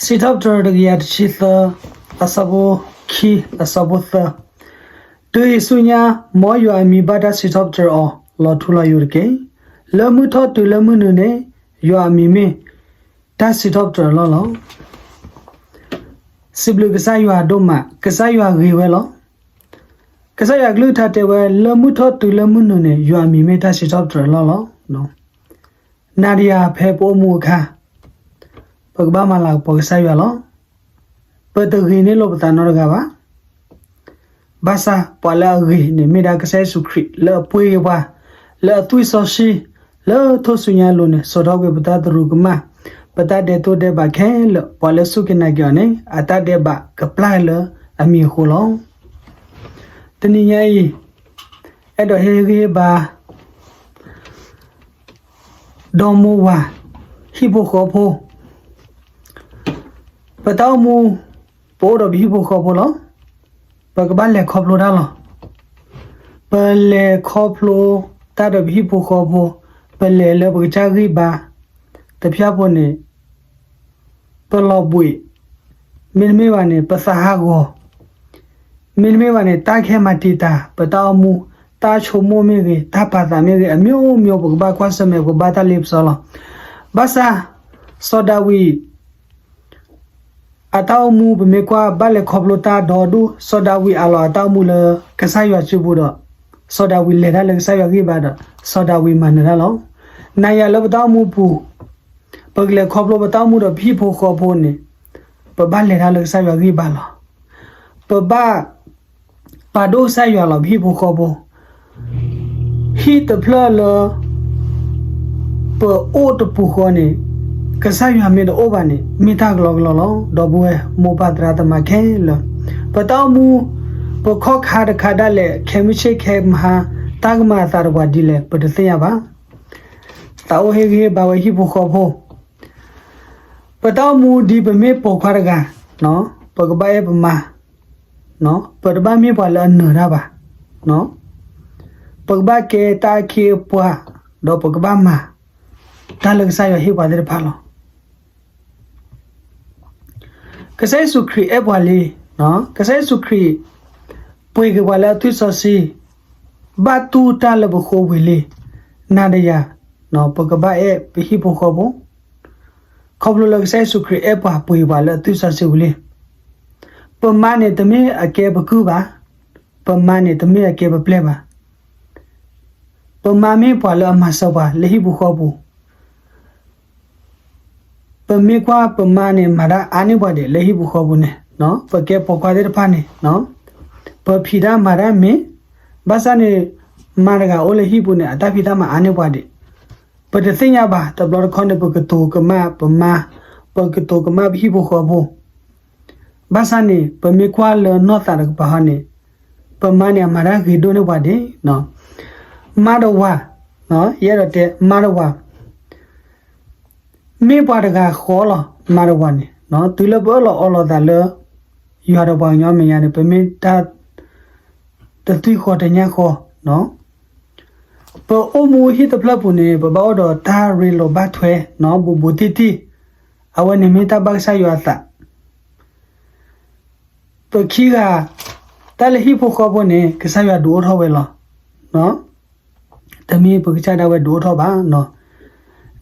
စံးထီၣ်ပတြၢၤတကယၤတဆံသၢ, အဆၢဖိခံ, အဆၢဖိသၢ, တုၤအံၤဆူညါ မ်ယွၤအမံၤဘၣ်တၢ်စံးထီၣ်ပတြၢၤအီၤ လီၤထူလီၤယိာ်တက့ၢ်. လၢမုၢ်ထီၣ်တုၤလၢမုၢ်နုာ်န့ၣ် ယွၤအမံၤမ့ၢ်တၢ်စံးထီၣ်ပတြၢၤအလီၢ်လီၤ. စံးဘျုးကစၢ်ယွၤဒိၣ်မး, ကစၢ်ယွၤဂ့ၤဝဲလီၤ. ကစၢ်ယွၤကလုၢ်ကထါတဲဝဲ လၢမုၢ်ထီၣ်တုၤလၢမုၢ်နုာ်န့ၣ် ယွၤအမံၤမ့ၢ်တၢ်စံးထီၣ်ပတြၢၤအလီၢ်လီၤ. နၤဒီးယၤဖဲပအိၣ်မူအခါ, ပကဘၣ်မၤလၤကပီၤကစၢ်ယွၤလီၤ. ပတဂ့ၤန့ၢ်လိာ်ပသးနီတဂၤဘၣ်. ဘၣ်ဆၣ်ပှၤလၢအဂ့ၤန့ၣ် မ့ၢ်ဒၣ်ကစၢ်ယ့ၣ်ၡူးခရံာ်လၢအပှ့ၤက့ၤပှၤ, လၢအသွံၣ်စီဆှံ, လၢထူၣ်စုညါအလိၤန့ၣ် စိာ်ထီၣ်ကွံာ်ပတၢ်သရူးကမၣ်, ပတၢ်ဒဲးတိၢ်ဒဲးဘးခဲလၢာ်, ပှၤလၢစူၢ်က့ၤနာ်က့ၤအီၤန့ၣ် အတၢ်ဒဲးဘးကပျၢ်လၢအမံၤအဃိလီၤ. တနံၤညါအံၤ, အဲၣ်ဒိးဟ့ၣ်ဂံၢ်ဟ့ၣ်ဘါ ဒီမိၢ်ဝၤ, ဟံၣ်ဖိဃီဖိ, ပတၢ်အိၣ်မူ, ပအိၣ်ဒီးပဟံၣ်ဖိဃီဖိလီၤ. ပကဘၣ်လဲၤခီဖျိတၢ်လီၤ. ပလဲၤခီဖျိတၢ်ဒီးပဟံၣ်ဖိဃီဖိ, ပလဲၤလၢပကစၢ်ဂံၢ်ဘါ, တဖၣ်ဖိန့ၣ် ပလီၤဘှံး, မ့တမ့ၢ်ဘၣ်န့ၣ် ပသးဟးဂီၤ, မ့တမ့ၢ်ဘၣ်န့ၣ် တၢ်ကဟဲမၤတံာ်တာ် ပတၢ်အိၣ်မူ, တၢ်ဆိကမိၣ်မ့ၢ်ဂ့ၤ, တၢ်ပာ်သးမ့ၢ်ဂ့ၤ, အမျိုးမျိုး ပကဘၣ်ကွၢ်ဆၢၣ်မဲာ် ပကဘၣ်တၢ်လ့ပစီလီၤ. ဘၣ်ဆၣ် စီၤဒၤဝံး အတၢ်အိၣ်မူ ပမ့ၢ်ကွၢ်ဘၣ်လဲၤခီဖျိတၢ်ဒီဒူၣ်, စီၤဒၤဝံးအးလီၤအတၢ်အိၣ်မူလၢကစၢ်ယွၤစုပူၤဒီး စီၤဒၤဝံးလဲၤတၢ်လၢကစၢ်ယွၤဂံၢ်ဘါဒီး စီၤဒၤဝံးမၤနၢၤတၢ်လီၤ. နၤယၤလၢပတၢ်အိၣ်မူပူၤ, ပကလဲၤခီဖျိပတၢ်အိၣ်မူဒီးပဟံၣ်ဖိဃီဖိန့ၣ်, ပဘၣ်လဲၤတၢ်လၢကစၢ်ယွၤဂံၢ်ဘါလီၤ. ပဘၣ် ပာ်ဒိၣ်ကစၢ်ယွၤလီၤ ပဟံၣ်ဖိဃီဖိ, ဟံၣ်တဖျၢၣ်လၢ ပအိၣ်တပူၤဃီန့ၣ်, ကစၢ်ယွၤမ့ၢ်တအိၣ်ဘၣ်န့ၣ် မ့ၢ်တၢ်ကလီကလီလီၤ. ဒီပုၢ်ဝဲၢ်မိၢ်ပၢ်သရၣ်သမါခဲလၢာ်, ပတၢ်အိၣ်မူ, ပခီၣ်ခါတခါဒၣ်လဲာ် ခဲမုၢ်ဆ့ၣ်ခဲမုၢ်ဟါ တၢ်ကမၤအသးဒီးပှၤဒ်လဲၣ် ပတသ့ၣ်ညါဘၣ်. သးအိၣ်ဟ့ၣ်ဂံၢ်ဟ့ၣ်ဘါဝဲဟံၣ်ဖိဃီဖိ, ပတၢ်အိၣ်မူဒ်ပမ့ၢ်ပိာ်ခွါတဂၤ, ပကဘၣ်အဲၣ်ပမါ, ပတဘၣ်မ့ၢ်ပှၤလၢအနၢၤတၢ်ဘၣ်. ပကဘၣ်ကဲတၢ်အခ့အပှၤ, ဒီးပကဘၣ်မၤ တၢ်လၢကစၢ်ယွၤဟ့ၣ်ပှၤသ့ၣ်တဖၣ်လီၤ. ကစၢ်ယ့ၣ်ၡူးခရံာ်အဲၣ်ပှၤလံ, ကစၢ်ယ့ၣ်ၡူးခရံာ် ပှ့ၤက့ၤပှၤလၢအသွံၣ်စီဆှံ, ဘၣ်တူၢ်တၢ်လၢပဃိဝံၤလံ. နၤဒီးယၤ, ပကဘၣ်အဲၣ်ပဟံၣ်ဖိဃီဖိ, ခီဖျိလၢကစၢ်ယ့ၣ်ၡူးခရံာ်အဲၣ်ပှၤပှ့ၤပှၤလၢအသွံၣ်စီဆှံဝံၤလံ. ပမါန့ၣ်တမ့ၢ်အကဲပကုၢ်ဘၣ်, ပမါန့ၣ်တမ့ၢ်အကဲပပျဲၢ်ဘၣ်. ပမါမ့ၢ်ပှၤလၢအမၤစၢၤပှၤလၢဟံၣ်ပူၤဃီပူၤ, ပမ့ၢ်ကွၢ်ပမါန့ၣ် မၤတၢ်အါန့ၢ်ပှၤဒံးလၢဟံၣ်ပူၤဃီပူၤန့ၣ်, ပကဲပိာ်ခွါသ့ၣ်တဖၣ်န့ၣ်, ပဖံးတၢ်မၤတၢ်မ့ၢ်, ဘၣ်ဆၣ်န့ၣ်, မါတဂၤအိၣ်လၢဟံၣ်ပူၤန့ၣ် အတၢ်ဖံးတၢ်မၤအါန့ၢ်ပှၤဒံး. ပတသ့ၣ်ညါဘၣ်, တဘျီတခီၣ်န့ၣ် ပကတိၤကမၣ်ပမါ, ပကတိၤကမၣ်ပဟံၣ်ဖိဃီဖိ, ဘၣ်ဆၣ်န့ၣ် ပမ့ၢ်ကွၢ်လၢနီၢ်သးတကပၤဟီန့ၣ်, ပမါန့ၣ်အမၤတၢ်ဂ့ၤဒိၣ်န့ၢ်ပှၤဒံး. မါတဝၤ, ယအဲၣ်ဒိးတဲ မါတဝၤ မ့ၢ်ပှၤတဂၤဃီလီၤ. မါတဝၤန့ၣ်, တုၤလၢပအၢၣ်လီၤအီလီၤသးလၢ ယွၤဒီးပှၤကညီမဲာ်ညါန့ၣ် ပမ့ၢ်တၢ် တသွံၣ်ဃီတညၣ်ဃီ, ပအိၣ်မူဟံၣ်တဖျၢၣ်ပူၤန့ၣ် ပဘၣ်အိၣ်ဒီးတၢ်ရ့လိာ်ဘၣ်ထွဲ, ဘူးဘူးတံၢ်တံၢ်, အဝဲန့ၣ်မ့ၢ်တၢ်ဘၣ်ကစၢ်ယွၤအသး. ပခံဂၤ, တၢ်လၢဟံၣ်ဖိဃီဖိန့ၣ် ကစၢ်ယွၤဒုးအိၣ်ထီၣ်ဝဲလီၤ. တမ့ၢ်ပကစၢ်ဒၣ်ဝဲဒုးအိၣ်ထီၣ်ဘၣ်. ဒ်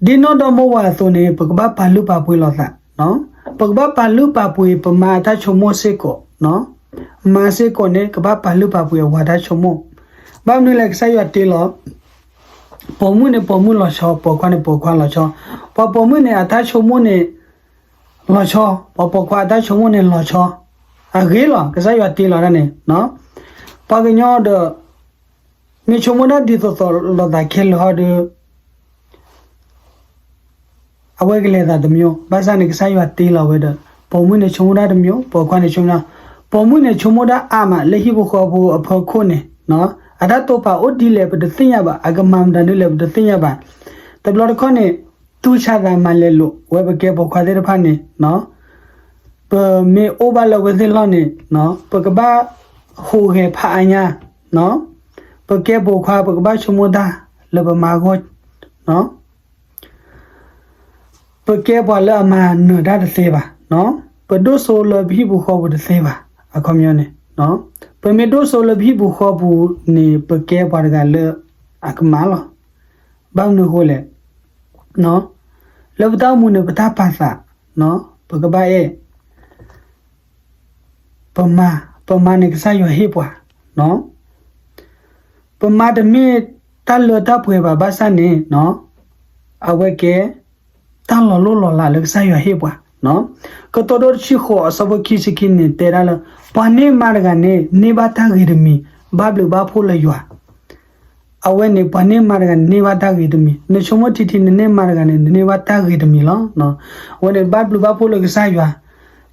နီၢ်ဒီမိၢ်ဝၤအသိးန့ၣ် ပကဘၣ်ပာ်လုၢ်ပာ်ပှ့ၤလိာ်သး, ပကဘၣ်ပာ်လုၢ်ပာ်ပှ့ၤပမါအတၢ်ဆိကမိၣ်စ့ၢ်ကီး, မါစ့ၢ်ကီးန့ၣ် ကဘၣ်ပာ်လုၢ်ပာ်ပှ့ၤအဝၤတၢ်ဆိကမိၣ်. ဘၣ်မနုၤလဲၣ် ကစၢ်ယွၤတ့လီၤ ပိာ်မုၣ်န့ၣ်ပိာ်မုၣ်လီၤဆီ, ပိာ်ခွါန့ၣ်ပိာ်ခွါလီၤဆီ, ပှၤပိာ်မုၣ်န့ၣ် အတၢ်ဆိကမိၣ်န့ၣ် လီၤဆီ, ပှၤပိာ်ခွါအတၢ်ဆိကမိၣ်န့ၣ်လီၤဆီ, အဂ့ၤလီၤ ကစၢ်ယွၤတ့လီၤတၢ်န့ၣ်, ပှၤကညီဒီး မ့ၢ်ဆိကမိၣ်တၢ်ဒ်သိးသိးလိာ်သးခဲလၢာ်ဟီဒီး အဝဲကလဲၤသးတမံၤ, ဘၣ်ဆၣ်န့ၣ် ကစၢ်ယွၤတ့လီၤဝဲဒီး ပိာ်မုၣ်န့ၣ်ဆိကမိၣ်တၢ်တမံၤ, ပိာ်ခွါန့ၣ်ဆိကမိၣ်, ပိာ်မုၣ်န့ၣ်ဆိကမိၣ်တၢ်အါမးလၢဟံၣ်ဖိဃီဖိအဖီခိၣ်န့ၣ်, အတၢ်တိာ်ပာ်အိၣ်ဒ်လဲၣ် ပတသ့ၣ်ညါဘၣ်, အကမၤမတၤဒ်လဲၣ် ပတသ့ၣ်ညါဘၣ်. တဘျီတခီၣ်န့ၣ် တူၢ်ဆါသးမၤလဲၤလိာ်ဝဲပကဲပိာ်ခွါသ့ၣ်တဖၣ်န့ၣ်, ပမ့ၢ်အိၣ်ဘၣ်လၢအဝဲသ့ၣ်လီၢ်န့ၣ်, ပကဘၣ်ဟူးဂဲၤဖးအါညါ, ပကဲပိာ်ခွါ ပကဘၣ်ဆိကမိၣ်တၢ်လၢပမါအဂီၢ်, ပကဲပှၤလၢအမၤနၢၤတၢ်တသ့ဘၣ်. ပဒိၣ်စိလၢပဟံၣ်ပူၤဃီပူၤတသ့ဘၣ်. အခီပညီန့ၣ် ပမ့ၢ်ဒိၣ်စိလၢပဟံၣ်ပူၤဃီပူၤန့ၣ် ပကဲပှၤတဂၤလၢအကမၣ်လီၤ. ဘၣ်မနုၤအဃိလဲၣ်, လၢပတၢ်အိၣ်မူန့ၣ် ပတၢ်ပာ်သး, ပကဘၣ်အဲၣ် ပမၤ, ပမၤန့ၣ် ကစၢ်ယွၤဟ့ၣ်ပှၤ, ပမၤတမ့ၢ်တၢ်လၢတၢ်ပှဲၤဘၣ်ဘၣ်ဆၣ်န့ၣ်, အဝဲကဲ တၢ်လီၤလိၢ်လီၤလးလၢကစၢ်ယွၤဟ့ၣ်ပှၤ. ကတိၤဒိတဆံဃိးအဆၢဖိခံဆံခံန့ၣ် တဲဒၣ်လၢ ပှၤန့ၢ်မါတဂၤန့ၣ် န့ၢ်ဘၣ်တၢ်ဂ့ၤတမံၤ, ဘၣ်ဘျုးဘၣ်ဖှိၣ်လၢယွၤ. အဝဲန့ၣ် ပှၤန့ၢ်မါတဂၤန့ၣ် န့ၢ်ဘၣ်တၢ်ဂ့ၤတမံၤ, နဆိကမိၣ်ထံထံ နန့ၢ်မါတဂၤန့ၣ် နန့ၢ်ဘၣ်တၢ်ဂ့ၤတမံၤလီၤ. အဝဲန့ၣ် ဘၣ်ဘျုးဘၣ်ဖှိၣ်လၢကစၢ်ယွၤ.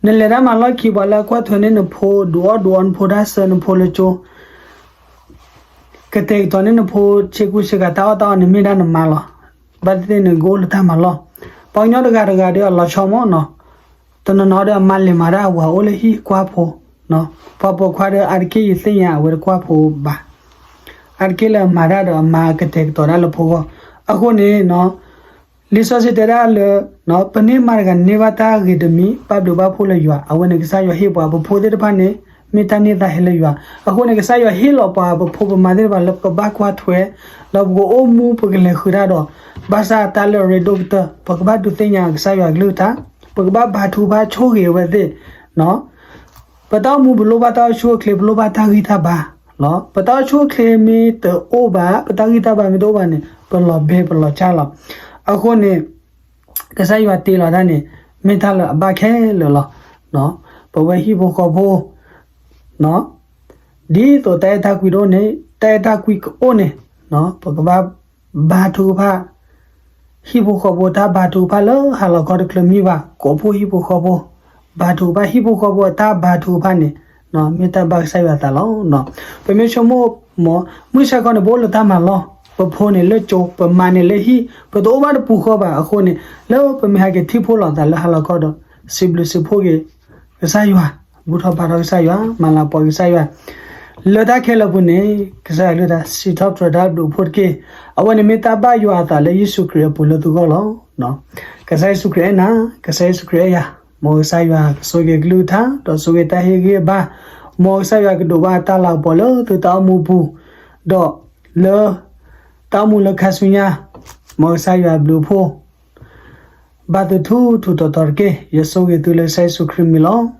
နလဲၤတၢ်မၤလီၢ်ခံ ပှၤလၢအကွၢ်ထွဲန့ၢ်နဖိ ဒုးအီၣ်ဒုးအီနဖိတၢ်ဆၢ နဖိလၢကၠိ ကတဲာ်ကတီၤန့ၢ်နဖိ ဆ့ကူဆ့ကၤ တၢ်အီၣ်တၢ်အီန့ၣ် မ့ၢ်ဒၣ်နမါလီၤ. ဘၣ်သ့ၣ်သ့ၣ်န့ၣ် ကအိၣ်လၢတၢ်မၤလီၢ်. ပှၤကညီတဂၤတဂၤဒီးအလီၤဆီမ့ၢ်နီၤ, တနီၤနီၤဒီးအမါလဲၤမၤတၢ် အဝၤအိၣ်လၢဟံၣ်ကွၢ်ဖိ, ပှၤပိာ်ခွါဒီး အါတက့ၢ်ယသ့ၣ်ညါ အဝဲတကွၢ်ဖိဘၣ်. အါတက့ၢ်လၢအမၤတၢ်ဒီးအမါကတဲာ်ကတီၤတၢ်လၢဖိဂီၢ်. အဃိန့ၣ် လံာ်စီဆှံတဲဒၣ်လၢ ပန့ၢ်မါတဂၤန့ၣ် န့ၢ်ဘၣ်တၢ်ဂ့ၤတမံၤ, ဘၣ်ဘျုးဘၣ်ဖှိၣ်လၢယွၤ. အဝဲန့ၣ် ကစၢ်ယွၤဟ့ၣ်ပှၤ ပဖိသ့ၣ်တဖၣ်န့ၣ် မ့ၢ်တၢ်န့ၢ်သါဟဲလၢယွၤ. အဃိန့ၣ် ကစၢ်ယွၤဟ့ၣ်လီၤပှၤ ပဖိပမါသ့ၣ်တဖၣ်လၢပကဘၣ်ကွၢ်ထွဲ, ဒီးပကအိၣ်မူပကလဲၤဃုာ်တၢ်ဒီး ဘၣ်ဆၣ်တၢ်လၢအရ့ဒိၣ်ကတၢၢ် ပကဘၣ်ဒုးသ့ၣ်ညါကစၢ်ယွၤကလုၢ်ကထါ, ပကဘၣ်ဘါထုကဖၣ်ဆိၣ်ဂ့ၤအဝဲသ့ၣ် ပတၢ်အိၣ်မူပလိၣ်ဘၣ်တၢ်အိၣ်ဆူၣ်အိၣ်ချ့ ပလိၣ်ဘၣ်တၢ်ဂံၢ်တၢ်ဘါလီၤ. ပတၢ်အိၣ်ဆူၣ်အိၣ်ချ့မ့ၢ်တအိၣ်ဘၣ် ပတၢ်ဂံၢ်တၢ်ဘါမ့ၢ်တအိၣ်ဘၣ်န့ၣ် ပလီၤဘဲပလီၤကၢ်လီၤ. အဃိန့ၣ် ကစၢ်ယွၤတ့လီၤတၢ်န့ၣ် မ့ၢ်တၢ်လၢအဘၣ်ခဲလၢာ်လီၤ. ပဝဲဟံၣ်ဖိဃီဖိ ဒ်သိးတၢ်အဲၣ်တၢ်ကွံတအိၣ်န့ၣ် တၢ်အဲၣ်တၢ်ကွံကအိၣ်န့ၣ် ပကဘၣ်ဘါထုကဖၣ် ဟံၣ်ဖိဃီဖိတၢ်ဘါထုကဖၣ်လၢဟါလီၤခီတချုးမံဘၣ်, ကိးဖှိၣ်ဟံၣ်ဖိဃီဖိ ဘါထုကဖၣ် ဟံၣ်ဖိဃီဖိအတၢ်ဘါထုကဖၣ်န့ၣ် မ့ၢ်တၢ်ဘၣ်ကစၢ်ယွၤအသးလီၤ. ပမ့ၢ်ဆိကမိၣ်မ့ၢ် မုၢ်ဆါခီန့ၣ် ပအိၣ်လၢတၢ်မၤလီၢ်, ပဖိန့ၣ်လၢကၠိ, ပမါန့ၣ်လၢဟံၣ်, ပတအိၣ်ဘၣ်တပူၤဃီဘၣ်. အဃိန့ၣ် လၢပမ့ၢ်ဟဲက့ၤထံၣ်ဖှိၣ်လိာ်သးလၢဟါလီၤခီဒီး စံးဘျုးစံးဖှိၣ်က့ၤကစၢ်ယွၤ, ဘူၣ်ထီၣ်ဘါထီၣ်ကစၢ်ယွၤ, မၤလၤကပီၤကစၢ်ယွၤ လၢတၢ်ခဲလၢာ်အပူၤန့ၣ် ကစၢ်ယွၤကလုၢ်ကထါ စံးထီၣ်ပတြၢၤတၢ်ဘျုးအဖှိၣ်တက့ၢ်. အဝဲန့ၣ်မ့ၢ်တၢ်ဘၣ်ယွၤအသးလၢယ့ၣ်ၡူးခရံာ်အပူၤလၢသုဂီၢ်လီၤ. ကစၢ်ယ့ၣ်ၡူးခရံာ်အဲၣ်နၤ, ကစၢ်ယ့ၣ်ၡူးခရံာ်အဲၣ်ယၤ, မ်ကစၢ်ယွၤကဆိၣ်ဂ့ၤကလုၢ်ကထါ ဒီးဆိၣ်ဂ့ၤတၢ်ဟ့ၣ်ဂံၢ်ဟ့ၣ်ဘါ, မ်ကစၢ်ယွၤကဒိးဘၣ်တၢ်လၤကပီၤလၢသုတၢ်အိၣ်မူပူၤ, ဒီးလၢ တၢ်အိၣ်မူလၢခါဆူညါ, မ်ကစၢ်ယွၤဘျုးအဖှိၣ် ဘၣ်သုထူထူတီတီတက့ၢ်. ယဆိၣ်ဂ့ၤသုလၢကစၢ်ယ့ၣ်ၡူးခရံာ်မံၤလီၤ.